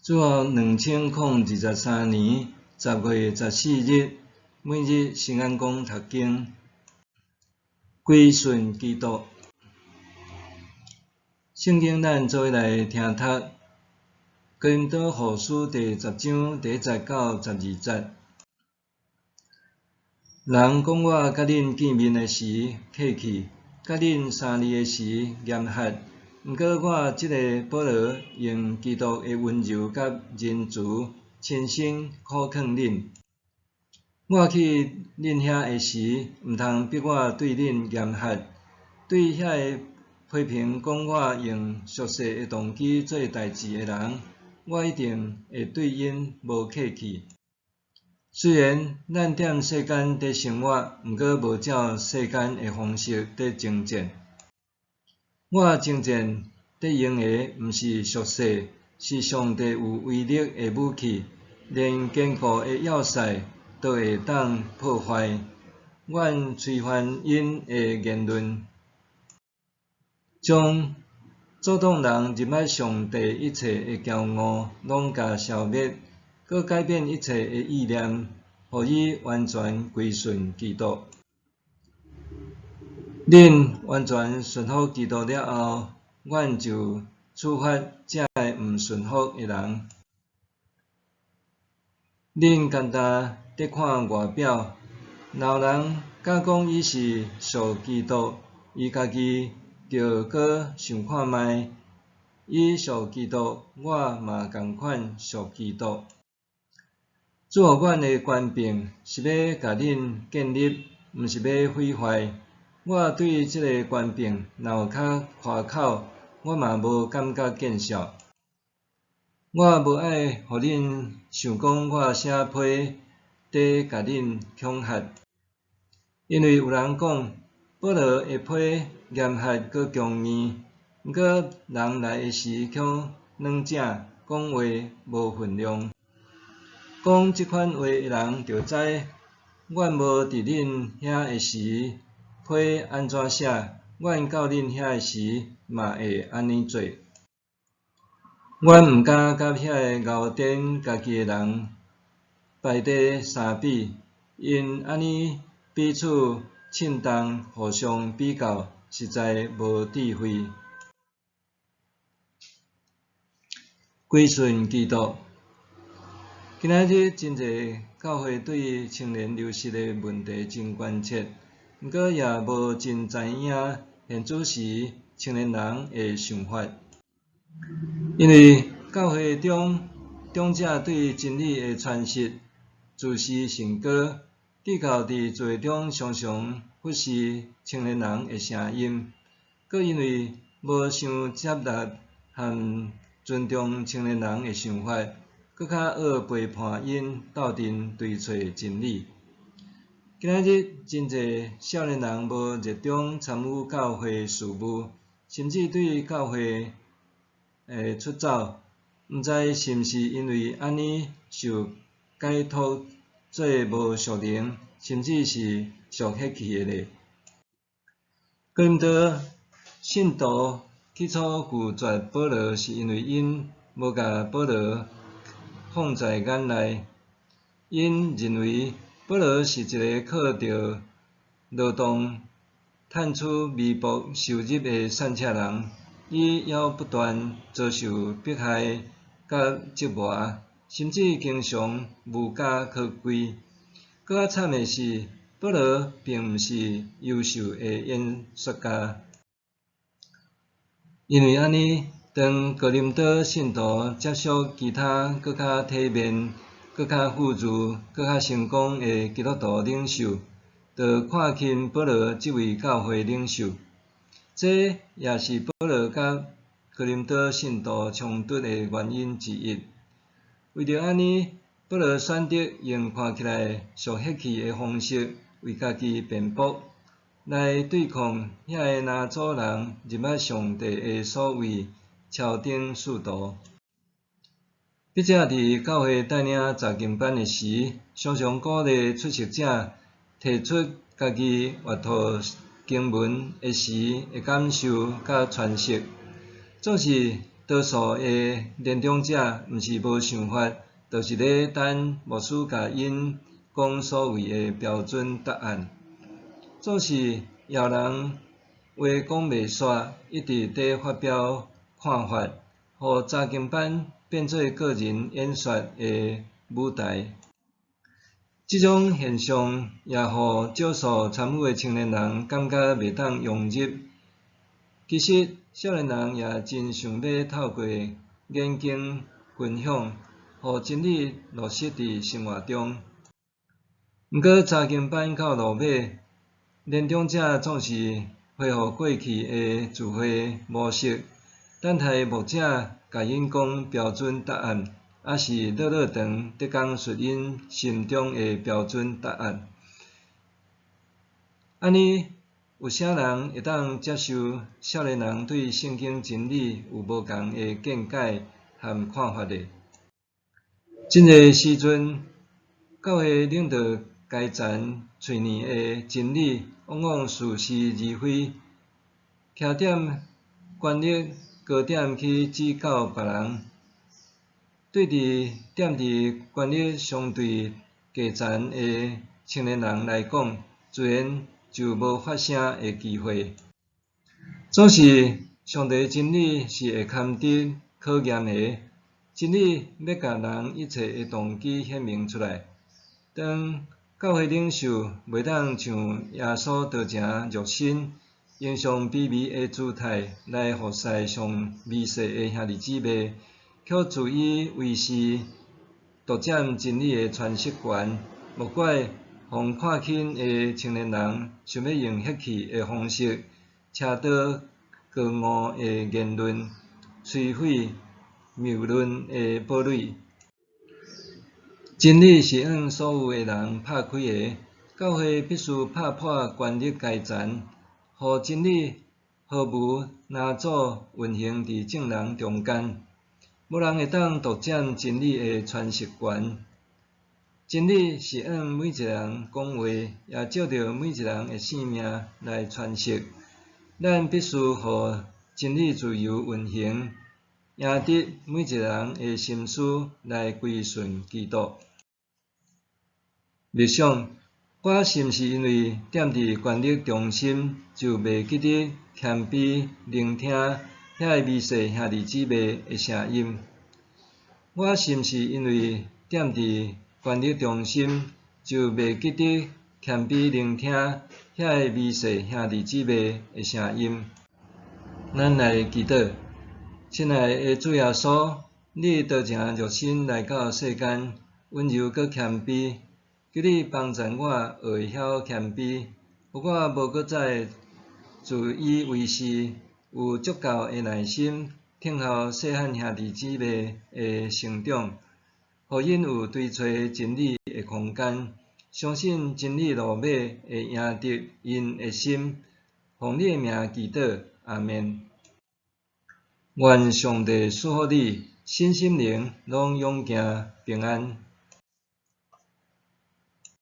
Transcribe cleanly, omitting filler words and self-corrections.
主後2023年10月14日，每日新眼光讀經，歸順基督。聖經咱做伙來聽讀，哥林多後書第十章第一節到十二節。人講我佮恁見面的時客氣，佮恁相離的時嚴厲。毋過我這个保羅用基督的溫柔佮仁慈，親身苦勸恁。我去恁遐的時，毋通逼我對恁嚴厲。對遐个批評講我用屬世的動機做代誌的人，我一定會對𪜶無客氣。雖然咱踮世間佇生活，毋過無照世間的方式佇征戰。我征戰佇用的毋是屬世，是上帝有威力的武器，連堅固的要塞都會當破壞。阮推翻𪜶的言論，將阻擋人入捌上帝一切的驕傲攏共消滅，閣改變一切的意念，予伊完全歸順基督。恁完全順服基督了後，阮就處罰這个毋順服的人。恁干焦佇看外表，若有人敢講伊是屬基督，伊家己著閣想看覓，伊屬基督，我嘛仝款屬基督。主予阮的權柄是欲共恁建立，毋是欲毀壞。我對這个權柄若有較誇口，我嘛無感覺見笑。我無愛予恁想講我寫批佇共恁恐嚇，因為有人講保羅的批嚴厲閣強硬，毋過人來的時卻軟正，講話無份量。講這款話的人就知，阮無佇恁遐的時批按怎寫，阮到恁遐的時嘛會按呢做。阮毋敢佮遐个𠢕顛家己的人排佇相比，𪜶按呢彼此稱重，互相比較，實在無智慧。歸順基督。今仔日真濟教會對青年流失的問題真關切，毋過也無真知影現此時青年人的想法。因為教會中長者對真理的詮釋自視甚高，致到佇聚會中常常忽視青年人的聲音，閣因為無傷接納和尊重青年人的想法，閣較愛陪伴𪜶鬥陣追揣真理。今仔日真濟少年人無熱衷參與教會事務，甚至對教會出走，毋知是毋是因為按呢受解託做無屬靈，甚至是屬血氣的咧。哥林多信徒起初拒絕保羅，是因為𪜶無共保羅放在眼內，𪜶認為保羅是一个靠著勞動賺取微薄收入的散赤人，伊猶不斷遭受迫害佮折磨，甚至經常無家可歸。閣較慘的是，保羅並毋是優秀的演說家。因為按呢，當哥林多信徒接觸其他閣較體面、閣較富裕、閣較成功的基督徒領袖，就看輕保羅這位教會領袖。這也是保羅佮哥林多信徒衝突的原因之一。為著按呢，保羅選擇用看起來屬血氣的方式為家己辯駁，來對抗遐个攔阻人入捌上帝的所謂超等使徒。筆者佇教會帶領查經班的時，常常鼓勵出席者提出家己閱讀經文的時的感受佮詮釋，總是多數的年長者毋是無想法，就是咧等牧師共𪜶講所謂的標準答案。總是枵人話講袂煞，一直佇發表看法，予查經班變做個人演說的舞台。這種現象也予少數參與的青年人感覺袂當融入。其實，少年人也真想欲透過研經分享，予真理落實佇生活中。毋過查經班到落尾，年長者總是恢復過去的聚會模式，等待牧者共𪜶講標準答案，抑是落落長佇講述𪜶心中的標準答案。按呢，有啥人會當接受少年人對聖經真理有無仝的見解和看法呢？真濟時陣，教會領導階層喙耳的真理，往往似是而非，徛踮權力高點去指教別人，對佇踮佇權力相對低層的青年人來講，自然就無發聲的機會。總是上帝真理是會堪得考驗的，真理欲共人一切的動機顯明出來。當教會領袖袂當像耶穌道成肉身，用上卑微的姿態來服侍上微細的兄弟姊妹，卻自以為是獨佔真理的詮釋權，莫怪予看輕的青年人想欲用血氣的方式，車倒高傲的言論，摧毀謬論的堡壘。真理是向所有的人拍開的，教會必須拍破權力階層，予真理毫無攔阻運行佇眾人中間。無人會當獨佔真理的詮釋權。真理是向每一個人講話，也照著每一個人的性命來詮釋。咱必須予真理自由運行，贏得每一個人的心思來歸順基督。默想，我是毋是因為踮佇權力中心，就袂記得謙卑聆聽遐个微細兄弟姊妹的聲音？我是毋是因為踮佇權力中心，就袂記得謙卑聆聽遐个微細兄弟姊妹的聲音？咱來祈禱，親愛的主耶穌，你道成肉身來到世間，溫柔閣謙卑，求你幫助我學會曉謙卑，予我無閣再自以為是，有足夠的耐心，等候細漢兄弟姊妹的成長，予𪜶有追揣真理的空間，相信真理落尾會贏得𪜶的心。奉你的名祈禱，阿們。願上帝賜福你，身心靈攏勇健平安。